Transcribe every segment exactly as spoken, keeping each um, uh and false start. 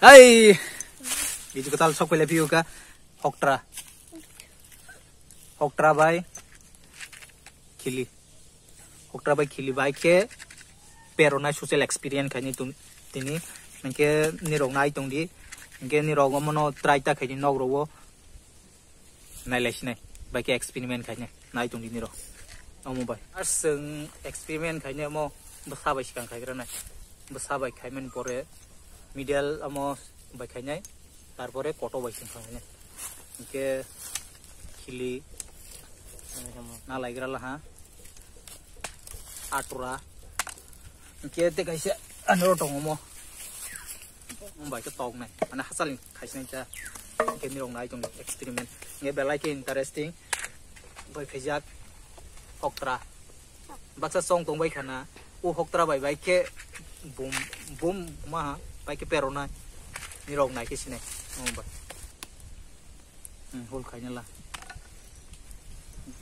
Hai. Video kwtal sok pele piu ka. Hoktra. Hoktra bai. Khili. Hoktra bai khili bai khe. Pero nai social experience khaini tun-, tini. Hingke nirok nai tongdi. Hingke nirok omono try ta khaini nok rogo. Nailai sinai, bai khe experiment khainai, nai tong dini ro. Omo bai. First chwng experiment khainai omo bwsa bai swkang khaigra nai. Bwsa bai khaimani pore middle omo bai khainai, tarpore koto bai swkang khainai. Hingke khili na laigra laha. Atura. Hingke te kaisa ano tongo mo. Mumbai khe tok nai. Mane hachal ni khaisnai cha. Hingke nirok nai tong experiment. Hingke belai khe interesting. Bai khaijak hoktra. Baksa song tong bai khana. O hoktra bai bai khe bum, bum maha. Bai khe pero nai. Nirok nai khe sinai. Mumbai. Hmm, hol khaina la.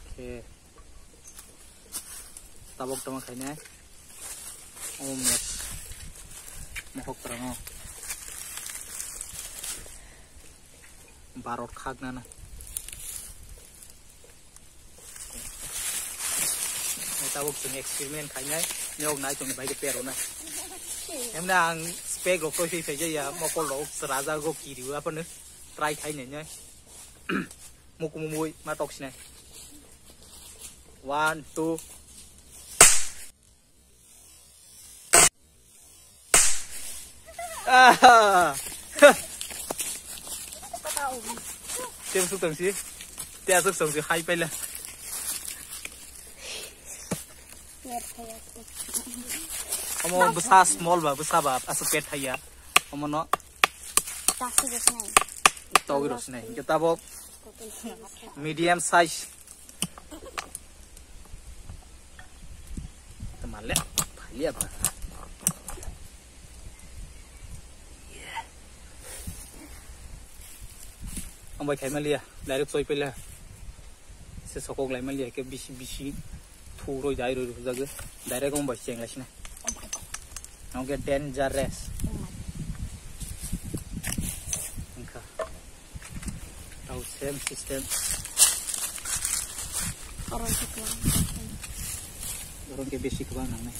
Okay. Tabok tama khainai. Omo match. Mohok trano. Barot khak nana. Tabok chwng experiment khainai. Nyok nai chwng bai khe pero na. Emna ang spek rok toi phai phai ya mokol rok raja go kiri wa panu. Try khai nai nai. Mukumui ma tok sinai. One, two. Ah. Tem suk tang si. Te asuk song si hai paila. Omo bwsa small ba, bwsa ba, asuk pet thaiya. Omo no. Togwi rosnai. Hingke tabok medium size. Teman le, phalia ba. Ang bai khai maliya, direct soi pela. Se sokok lai maliya, ke bisi bisi. Thu roi dai roi rujak. Direct ang bai cheng lai sina. Ang ke dangerous. Angka. Tau same system. Orang ke kelang. Orang ke besi kelang nang nih.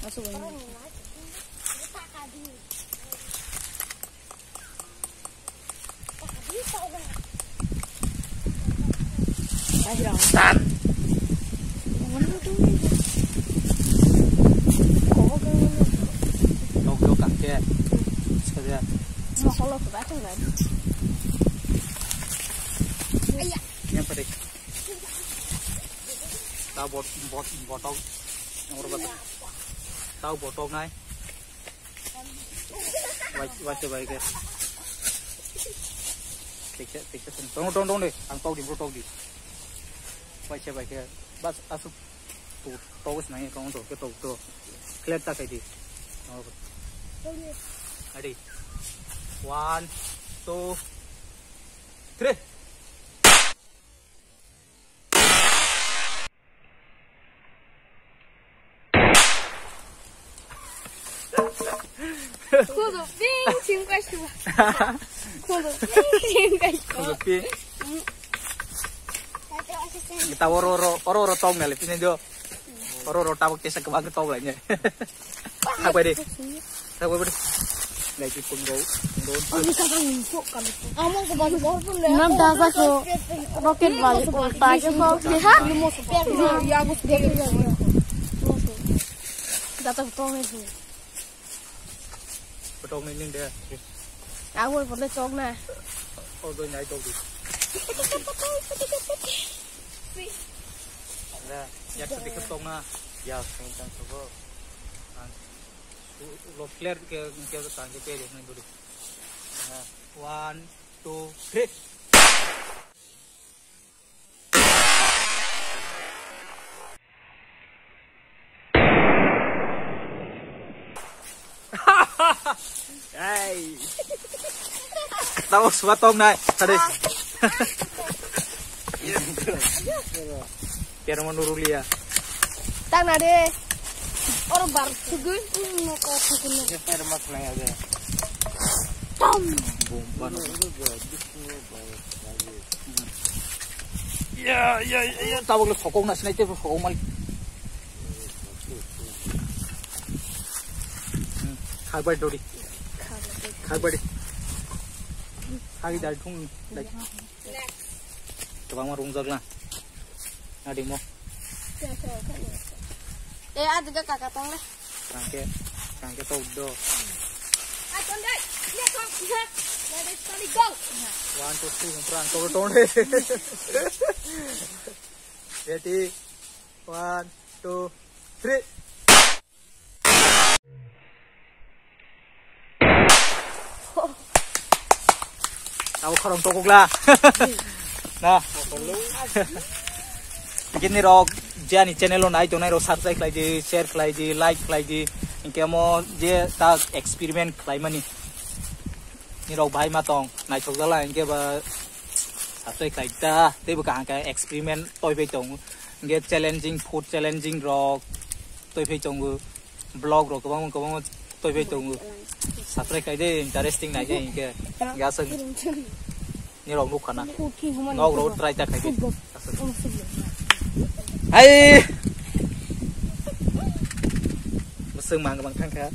Masuk ini. Tan. Tokyo kangke. Sekalian. Yang penting. Tau bot, bot, botok. Nomor botok. Tau botok nai. Wai, wai se bai ke. Tikse, tikse sen. Tong, tong, tong de. Ang tok di, bro, tok di. Wai se bai ke. Bas, asuk. Tu, tok is nai, tong, tok, ke tok, tok. Clear ta kai di. Oh. Ready. One, two, three. Kudu ping ching kai shu. Kudu ping ching kai shu. Kudu ping. Kita oro oro oro oro tong nale pini jo. Oro oro tabok kesa kebang tong lainnya. Apa deh? Tahu apa deh? Lagi pun bau. Pun bau. Ini kata ngumpuk kami. Amo ko baru baru pun le. Nam dasa ko rocket bal ko ta ke bau ke ha? Ya bus ke. Data ko tong ni. Ko tong ni ning de. Aku boleh tong na. Oh, do nyai tong di. Ya, ya sedikit tong na. Ya, tong tong ko. Lo clear ke, ke tang ke pede nang dulu. One, two, three. Hey. Tahu suat tong nai. Tadi. Kerma nurulia. Tang na de. Oro bar sugui. Noko sugui. Kerma khna ya de. Tom. Bum, bano. Ya, ya, ya, ya, tabok le sokong na sinai te sokong mali. Khagbai dori. Khagbai. Khagbai. Khagi dal thung dai. Kwbangma rungjak na. Nadimo. Eh, adiga kaka tong le. Sangke, sangke to do. Ai, tong dai. Ye, tong, ye. Ready, steady, go. One, two, three, hum prang to to. Ready? One, two, three. Abo khorang tokokla. Na. Kini rok je ani channel o nai tongnai rok subscribe khlai di, share khlai di, like khlai di. Hinkhe mo je ta experiment khlai mani. Ni rok bhai ma tong naithok jala hinkhe ba subscribe khlai ta. Tei bo kaham khe experiment toi bai tong. Hinkhe challenging, food challenging rok toi bai tongo. Vlog rok kwbangma kwbangma toi bai tongo. Subscribe khlai de, interesting nai de hinkhe. Hinkhe aswk ni rok nukha na. Nok rok try ta khlai de. Aswk. Hai. Bwswk mang mang thang kha.